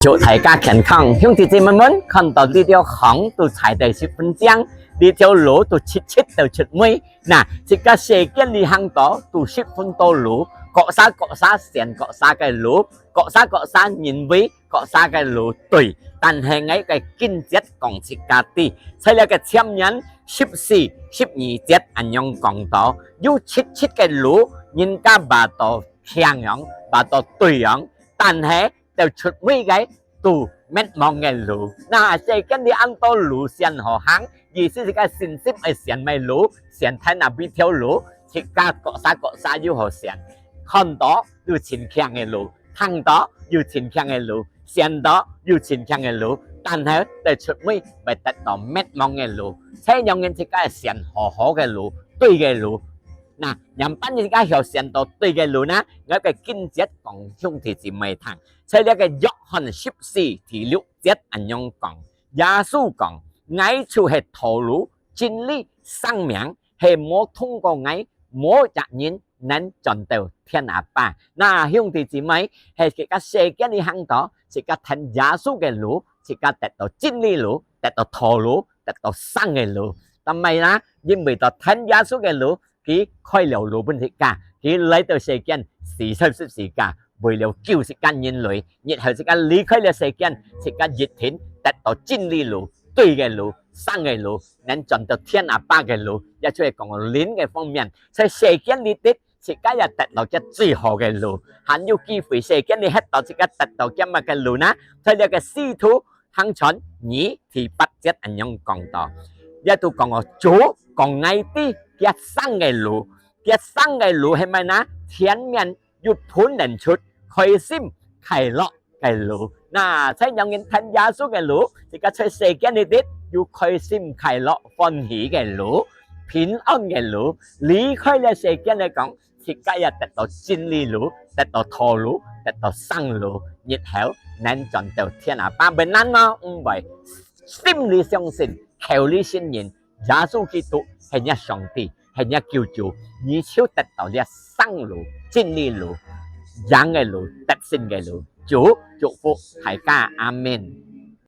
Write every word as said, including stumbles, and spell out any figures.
祝大家健康，兄弟姊妹們，看到這條巷都踩得十分靚，這條路都直直到出尾。那，自家世間裡行到，都十分多路，各儕各儕選各儕个路，各儕各儕認為各儕个路對。但係𠊎个經節講自家知，在這个箴言十四、十二節恁樣講到，有直直个路，人家話到慶樣，話到對樣，但係到出尾个都滅亡个路。那世間裡恁多路選好行，意思自家信心愛選麼路，選在哪位條路，自家各儕各儕有好選。看到有清淨个路，聽到有清淨个路，選到有清淨个路，但係到出尾會得到滅亡个路。所以讓人自家選好好个路，對个路。那，仰般自家曉選到對个路呢？𠊎个經節講兄弟姊妹聽，在這个約翰十四第六節恁樣講，耶穌講：「𠊎就係道路、真理、生命，係無通過𠊎，無一人能轉到天阿爸。」那，兄弟姊妹，係自家世間裡行到，自家跈耶穌个路，自家得到真理路，得到道路，得到生个路。但係呢，因為到跈耶穌个路，佢開了路分自家，佢來到世間死在十字架，為了救世間人類。日後自家離開了世間，自家一定得到真理路、對个路、生个路，能轉到天阿爸个路，也就係講靈个方面。在世間裡的，自家也得到个最好个路，還有機會世間裡歇到自家得到个麼个路呢？在這个使徒行傳二第八節恁樣講到，也都講哦，主講𠊎知，佢生个路，佢生个路係麼呢？前面有分人出開心快樂个路。那，在讓人跈耶穌个路，自家在世間裡的有開心快樂歡喜个路，平安个路，離開了世間來講，自家也得到真理路，得到道路，得到生路，日後能轉到天阿爸。會難嗎？毋會。心裡相信，口裡承認，耶穌基督係若上帝，係若救主，你就得到這生路、真理路、贏个路、得勝个路。主祝福大家，阿們。